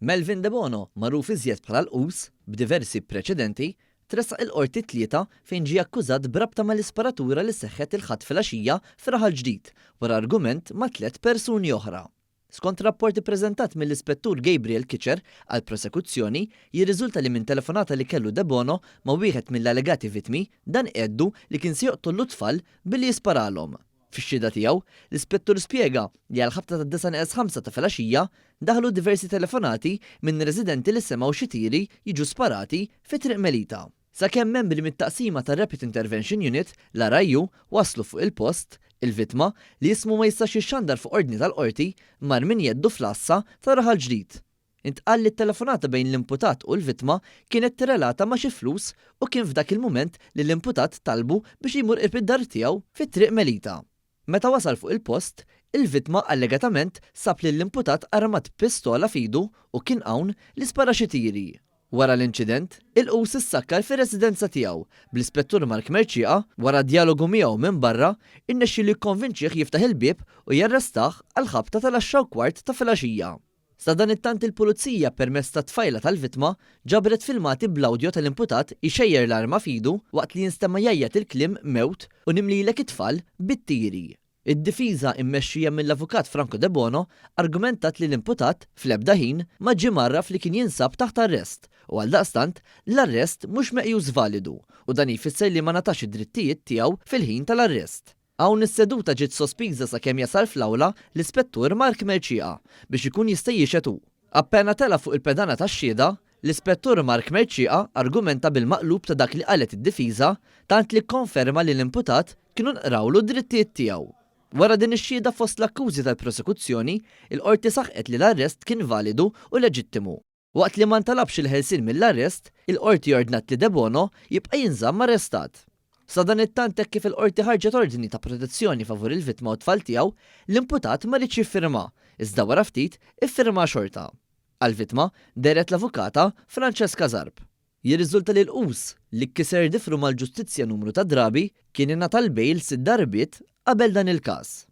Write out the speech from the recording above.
Melvin Debono, magħruf iżjed bħala l-Qus, b'diversi preċedenti, tressaq il-Qorti t-Tlieta fejn ġie akkużat b'rabta mal-isparatura li seħħet il-Ħadd filgħaxija f'Raħal Ġdid wara argument ma' tlett persuni oħra. Skont rapport ippreżentat mill-Ispettur Gabriel Kitcher għall-prosekuzzjoni, jirriżulta li minn telefonata li kellu Debono ma' wieħed mill-allegati vittmi, dan għeddu li kien se joqtollu t-tfal billi jisparalhom. Fix-xhieda tiegħu, l-Ispettur spjega li għall-ħabta tad-disgħa neqes ħamsa ta' filgħaxija daħlu diversi telefonati minn residenti li semgħu xi tiri jiġu sparati fi Triq Melita. Sakemm membri mit-taqsima tar-Rapid Intervention Unit, l-RIU, waslu fuq il-post, il-vittma, li ismu ma jistax jixxandar fuq ordni tal-Qorti, mar minn jeddu fl-għassa ta' Raħal Ġdid. Intqal li t-telefonata bejn l-imputat u l-vittma kienet tirrelata ma' xi flus u kien f'dak il-mument li l-imputat talbu biex jmur qrib id-dar tiegħu fi Triq Melita. Meta wasal fuq il-post, il-vittma allegatament sab lill-imputat armat b'pistola f'idu u kien hawn li spara xi tiri. Wara l-inċident, il-qus issakkar fir-residenza tiegħu, bl-Ispettur Mark Mercieca, wara djalogu miegħu minn barra, irnexxielu jikkonvinċih jiftaħ il-bieb u jarrestah għall-ħabta tal-għaxra u kwart ta' filgħaxija. Sadanittant il-Pulizija permezz tat-tfajla tal-vittma ġabret filmati bl-awdjo tal-imputat jxejjer l-arma f'idu waqt li jinstema' jgħajjat il-kliem mewt u nimlilek it-tfal bit-tiri. Id-difiża immexxija mill-Avukat Franco Debono argumentat li l-imputat fl-ebda ħin ma ġie mgħarraf li kien jinsab taħt arrest u għaldaqstant l-arrest mhux meqjus validu u dan jfisser li ma ngħatax id-drittijiet tiegħu fil-ħin tal-arrest. Hawn is-seduta ġiet sospiża sakemm jasal fl-awla l-Ispettur Mark Mercieca biex ikun jista' jixhed hu. Appena tela' fuq il-pedana tax-xhieda, l-Ispettur Mark Mercieca argumenta bil-maqlub ta' dak li qalet id-difiża tant li kkonferma li l-imputat kienu nqrawlu d-drittijiet tiegħu. Wara din ix-xhieda fost l-akkużi tal-prosekuzzjoni, il-Qorti saħqet li l-arrest kien validu u leġittimu. Waqt li ma ntalabx il-ħelsien mill-arrest, il-Qorti ordnat li Debono jibqa' jinżamm arrestat. Sadanittant hekk kif il-Qorti ħarġet ordni ta' protezzjoni favur il-vittma u t-tfal tiegħu, l-imputat ma riedx jiffirmha, iżda wara ftit iffirmaha xorta. Għall-vittma dehret l-avukata Francesca Zarb. Jirriżulta li l-Qus, li kiser difru mal-ġustizzja numru ta' drabi, kien ingħata l-bail sitt darbiet qabel dan il-każ.